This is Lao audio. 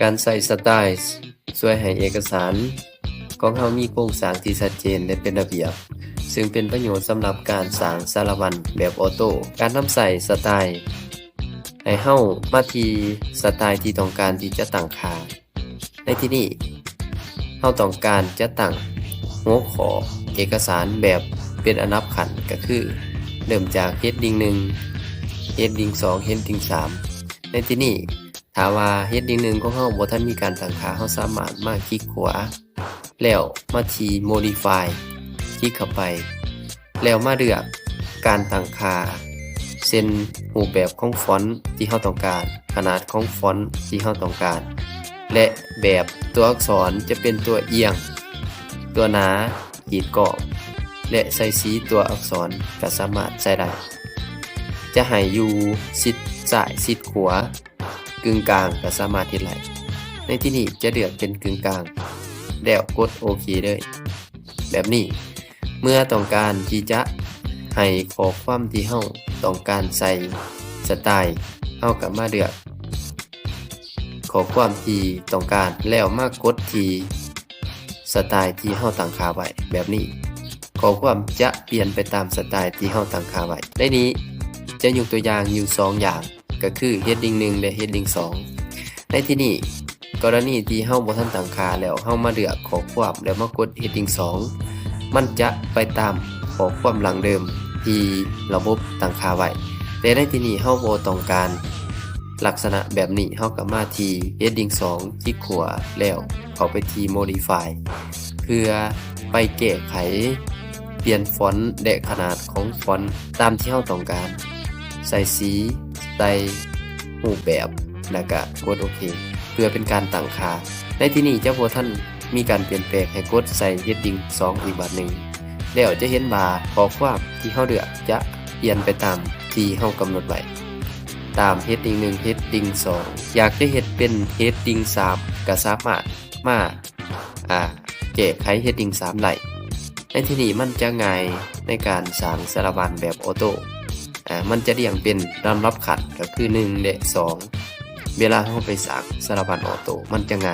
ການໃສ່ສະໄຕລ໌ຊ່ວຍໃຫ້ເອກະສານຂອງເຮົາມີໂຄງສ້າງທີ່ຊັດເຈນ ແລະ ເປັນລະບຽບ, ຊຶ່ງເປັນປະໂຫຍດສຳລັບການສ້າງສາລະວັນແບບອໍໂຕ້. ການນຳໃຊ້ສະໄຕລ໌ ໃຫ້ເຮົາມາທີ່ສະໄຕລ໌ທີ່ຕ້ອງການທີ່ຈະຕັ້ງຄ່າ. ໃນທີ່ນີ້ ເຮົາຕ້ອງການຈະຕັ້ງຫົວຂໍ້ເອກະສານແບບເປັນລຳດັບຂັ້ນ ກໍຄືເລີ່ມຈາກ heading ໜຶ່ງ heading ສອງ heading ສາມ. ໃນທີ່ນີ້ ຖ້າວ່າ heading ໜຶ່ງຂອງເຮົາບໍ່ທັນມີການຕັ້ງຄ່າ, ເຮົາສາມາດມາຄລິກຂວາ ແລ້ວມາທີ່ Modify ຄລິກເຂົ້າໄປ ແລ້ວມາເລືອກການຕັ້ງຄ່າ ເຊັ່ນ ຮູບແບບຂອງຟອນທີ່ເຮົາຕ້ອງການ, ຂະໜາດຂອງຟອນທີ່ເຮົາຕ້ອງການ ແລະ ແບບຕົວອັກສອນຈະເປັນຕົວອຽງ, ຕົວໜາ, ຂີດກ້ອງ ແລະ ໃສ່ສີຕົວອັກສອນກໍສາມາດໃສ່ໄດ້. ຈະໃຫ້ຢູ່ຊິດຊ້າຍຊິດຂວາ, ກຶ່ງກາງກໍສາມາດເຮັດໄດ້. ໃນທີ່ນີ້ຈະເລືອກເປັນກຶ່ງກາງ ແລ້ວກົດໂອເຄເລີຍ. ແບບນີ້ ເມື່ອຕ້ອງການທີ່ຈະໃຫ້ຂໍ້ຄວາມທີ່ເຮົາຕ້ອງການໃສ່ສະໄຕລ໌, ເຮົາກໍມາເລືອກຂໍ້ຄວາມທີ່ຕ້ອງການ ແລ້ວມາກົດທີ່ສະໄຕລ໌ທີ່ເຮົາຕັ້ງຄ່າໄວ້. ແບບນີ້ ຂໍ້ຄວາມຈະປ່ຽນໄປຕາມສະໄຕລ໌ທີ່ເຮົາຕັ້ງຄ່າໄວ້. ໃນນີ້ຈະຍົກຕົວຢ່າງຢູ່ສອງຢ່າງ ກໍຄື heading ໜຶ່ງ ແລະ heading ສອງ. ໃນທີ່ນີ້ ກໍລະນີທີ່ເຮົາບໍ່ທັນຕັ້ງຄ່າແລ້ວ ເຮົາມາເລືອກຂໍ້ຄວາມ ແລ້ວມາກົດ heading ສອງ ມັນຈະໄປຕາມຂໍ້ຄວາມຫຼັງເດີມທີ່ລະບົບຕັ້ງຄ່າໄວ້. ແຕ່ໃນທີ່ນີ້ເຮົາບໍ່ຕ້ອງການລັກສະນະແບບນີ້, ເຮົາກໍມາທີ່ heading ສອງ ຄລິກຂວາ ແລ້ວເຂົ້າໄປທີ່ modify ເພື່ອໄປແກ້ໄຂ ປ່ຽນຟອນ ແລະ ຂະໜາດຂອງຟອນຕາມທີ່ເຮົາຕ້ອງການ, ໃສ່ສີ, ໃສ່ຮູບແບບ ແລ້ວກະກົດໂອເຄ ເພື່ອເປັນການຕັ້ງຄ່າ. ໃນທີ່ນີ້ຈະບໍ່ທັນມີການປ່ຽນແປງ, ໃຫ້ກົດໃສ່ heading ສອງ ອີກບາດໜຶ່ງ ແລ້ວຈະເຫັນວ່າຂໍ້ຄວາມທີ່ເຮົາເລືອກຈະປ່ຽນໄປຕາມທີ່ເຮົາກຳນົດໄວ້, ຕາມ heading ໜຶ່ງ heading ສອງ. ຢາກຈະເຮັດເປັນ heading ສາມ ກະສາມາດມາ ອາ ແກ້ໄຂ heading ສາມ ໄດ້. ໃນທີ່ນີ້ມັນຈະງ່າຍໃນການສ້າງສາລະວັນແບບອໍໂຕ້. ອາ ມັນຈະລຽງເປັນລຳດັບຂັ້ນ ກໍຄື ໜຶ່ງ ແລະ ສອງ. ເວລາເຮົາໄປສ້າງສາລະວັນອໍໂຕ້ ມັນຈະງ່າຍ.